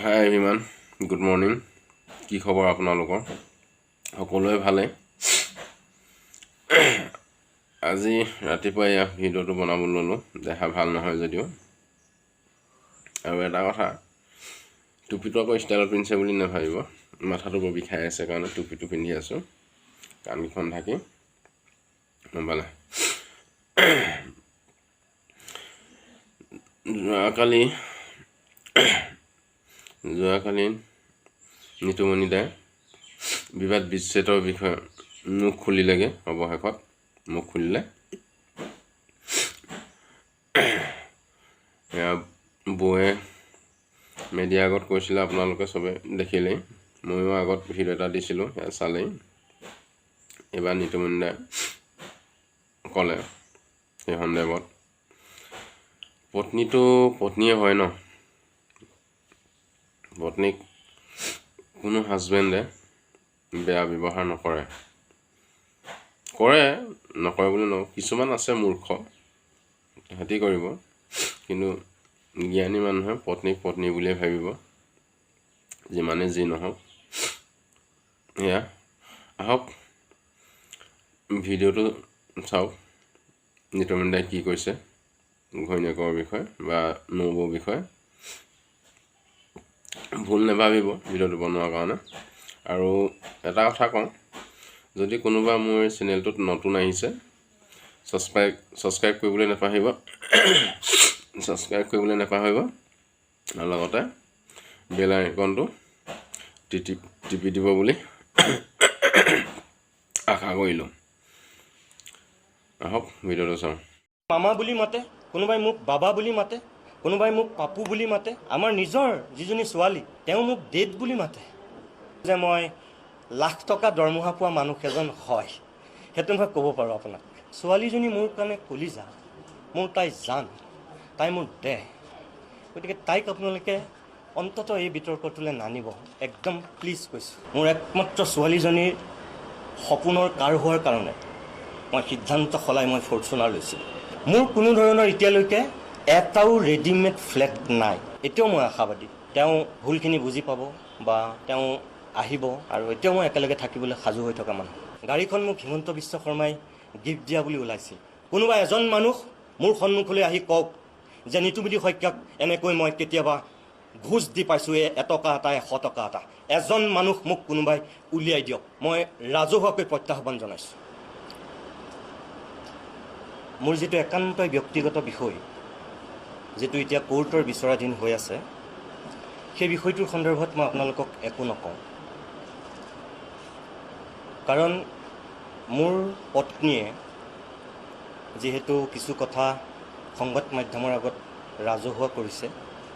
হাই everyone, good morning. কি খবৰ আপোনালোকৰ? সকলোৱে ভালে। আজি ৰাতিপুৱা এয়া ভিডিঅ'টো বনাব ল'লোঁ, দেহা ভাল নহয় যদিও। আৰু এটা কথা, টুপিটো আকৌ ষ্টাইলত পিন্ধিছে বুলি নাভাবিব, মাথাটো বৰ বিষাই আছে কাৰণে টুপিটো পিন্ধি আছোঁ, কাণকেইখন ঢাকি, গম পালে। যোৱাকালি নিতুমণি দাই বিবাদ বিচ্ছেদৰ বিষয়ে মুখ খুলিলেগৈ, অৱশেষত মুখ খুলিলে। এয়া বৌয়ে মেডিয়াৰ আগত কৈছিলে, আপোনালোকে চবে দেখিলেই, ময়ো আগত ভিডিঅ' এটা দিছিলোঁ, সেয়া চালেই। এইবাৰ নিতুমণি দাই ক'লে সেই সন্দৰ্ভত, পত্নীটো পত্নীয়ে হয় ন, পত্নীক কোনো হাজবেণ্ডে বেয়া ব্যৱহাৰ নকৰে, কৰে নকৰে বুলি নকওঁ, কিছুমান আছে মূৰ্খ সিহঁতি কৰিব, কিন্তু জ্ঞানী মানুহে পত্নীক পত্নী বুলিয়ে ভাবিব, যিমানে যি নহওক। এয়া আহক ভিডিঅ'টো চাওক, নিতুমণি দাই কি কৈছে ঘৈণীয়েকৰ বিষয়ে বা নবৌৰ বিষয়ে। ভুল নাভাবিব ভিডিঅ'টো বনোৱাৰ কাৰণে। আৰু এটা কথা কওঁ, যদি কোনোবা মোৰ চেনেলটোত নতুন আহিছে, ছাবস্ক্ৰাইব কৰিবলৈ নাপাহৰিব, ছাবস্ক্ৰাইব কৰিবলৈ নাপাহৰিব, আৰু লগতে বেল আইকনটো টিপি দিব বুলি আশা কৰিলোঁ। আহক ভিডিঅ'টো চাওঁ। মামা বুলি মাতে, কোনোবাই মোক বাবা বুলি মাতে, কোনোবাই মোক পাপু বুলি মাতে। আমাৰ নিজৰ যিজনী ছোৱালী, তেওঁ মোক ডেড বুলি মাতে। যে মই লাখ টকা দৰমহা পোৱা মানুহ এজন হয়, সেইটো মই ক'ব পাৰোঁ আপোনাক। ছোৱালীজনী মোৰ কাৰণে কলিজা, মোৰ তাই জান, তাই মোৰ দেহ। গতিকে তাইক আপোনালোকে অন্ততঃ এই বিতৰ্কটোলৈ নানিব, একদম প্লিজ কৈছোঁ। মোৰ একমাত্ৰ ছোৱালীজনীৰ সপোনৰ কাৰ হোৱাৰ কাৰণে মই সিদ্ধান্ত সলাই মই ফৰ্চুনাৰ লৈছিলোঁ। মোৰ কোনো ধৰণৰ এতিয়ালৈকে এটাও ৰেডিমেড ফ্লেট নাই। এতিয়াও মই আশাবাদী তেওঁ ভুলখিনি বুজি পাব বা তেওঁ আহিব, আৰু এতিয়াও মই একেলগে থাকিবলৈ সাজু হৈ থকা মানুহ। গাড়ীখন মোক হিমন্ত বিশ্ব শৰ্মাই গিফ্ট দিয়া বুলি ওলাইছিল। কোনোবা এজন মানুহ মোৰ সন্মুখলৈ আহি কওক যে নিতুমণি শইকীয়াক এনেকৈ মই কেতিয়াবা ঘোচ দি পাইছোঁ, এই এটকা এটা, 100 টকা এটা। এজন মানুহ মোক কোনোবাই উলিয়াই দিয়ক, মই ৰাজহুৱাকৈ প্ৰত্যাহ্বান জনাইছোঁ। মোৰ যিটো একান্তই ব্যক্তিগত বিষয়, যিটো এতিয়া কোৰ্টৰ বিচৰাধীন হৈ আছে, সেই বিষয়টোৰ সন্দৰ্ভত মই আপোনালোকক একো নকওঁ। কাৰণ মোৰ পত্নীয়ে যিহেতু কিছু কথা সংবাদ মাধ্যমৰ আগত ৰাজহুৱা কৰিছে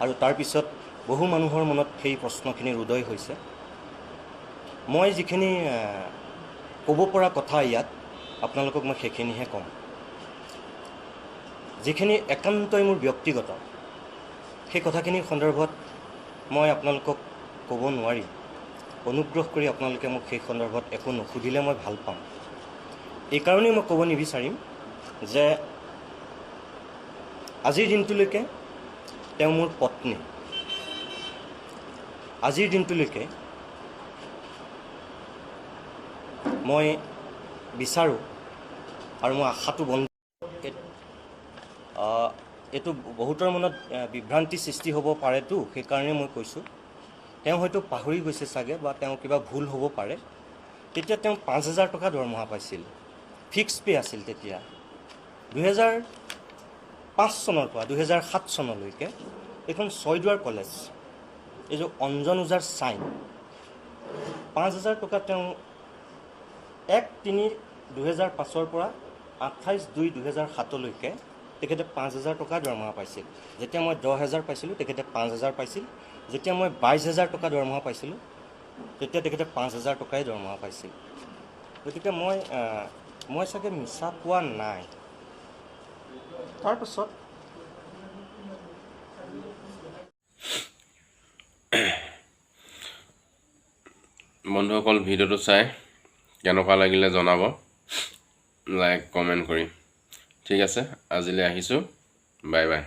আৰু তাৰপিছত বহু মানুহৰ মনত সেই প্ৰশ্নখিনিৰ উদয় হৈছে, মই যিখিনি ক'ব পৰা কথা ইয়াত আপোনালোকক মই সেইখিনিহে ক'ম। যিখিনি একান্তই মোৰ ব্যক্তিগত, সেই কথাখিনিৰ সন্দৰ্ভত মই আপোনালোকক ক'ব নোৱাৰিম। অনুগ্ৰহ কৰি আপোনালোকে মোক সেই সন্দৰ্ভত একো নুসুধিলে মই ভাল পাম। এইকাৰণেই মই ক'ব নিবিচাৰিম যে আজিৰ দিনটোলৈকে তেওঁ মোৰ পত্নী, আজিৰ দিনটোলৈকে মই বিচাৰোঁ আৰু মই আশাটো বন্ধ। এইটো বহুতৰ মনত বিভ্ৰান্তি সৃষ্টি হ'ব পাৰেতো, সেইকাৰণে মই কৈছোঁ। তেওঁ হয়তো পাহৰি গৈছে চাগে বা তেওঁ কিবা ভুল হ'ব পাৰে। তেতিয়া তেওঁ 5,000 টকা দৰমহা পাইছিল, ফিক্স পে' আছিল তেতিয়া। 2005 চনৰ পৰা 2007 চনলৈকে এইখন ছয়দুৱাৰ কলেজ, এই যে অঞ্জন ওজাৰ চাইন, 5,000 টকা তেওঁ 1/3/2005ৰ পৰা 28/2/2007লৈকে তেখেতে 5,000 টকা দৰমহা পাইছিল। যেতিয়া মই 10,000 পাইছিলোঁ, তেখেতে 5,000 পাইছিল। যেতিয়া মই 22,000 টকা দৰমহা পাইছিলোঁ, তেতিয়া তেখেতে 5,000 টকাই দৰমহা পাইছিল। গতিকে মই চাগে মিছা কোৱা নাই। তাৰপাছত বন্ধুসকল, ভিডিঅ'টো চাই কেনেকুৱা লাগিলে জনাব, লাইক কমেণ্ট কৰি। ঠিক আছে, আজিলৈ আহিছোঁ, বাই বাই।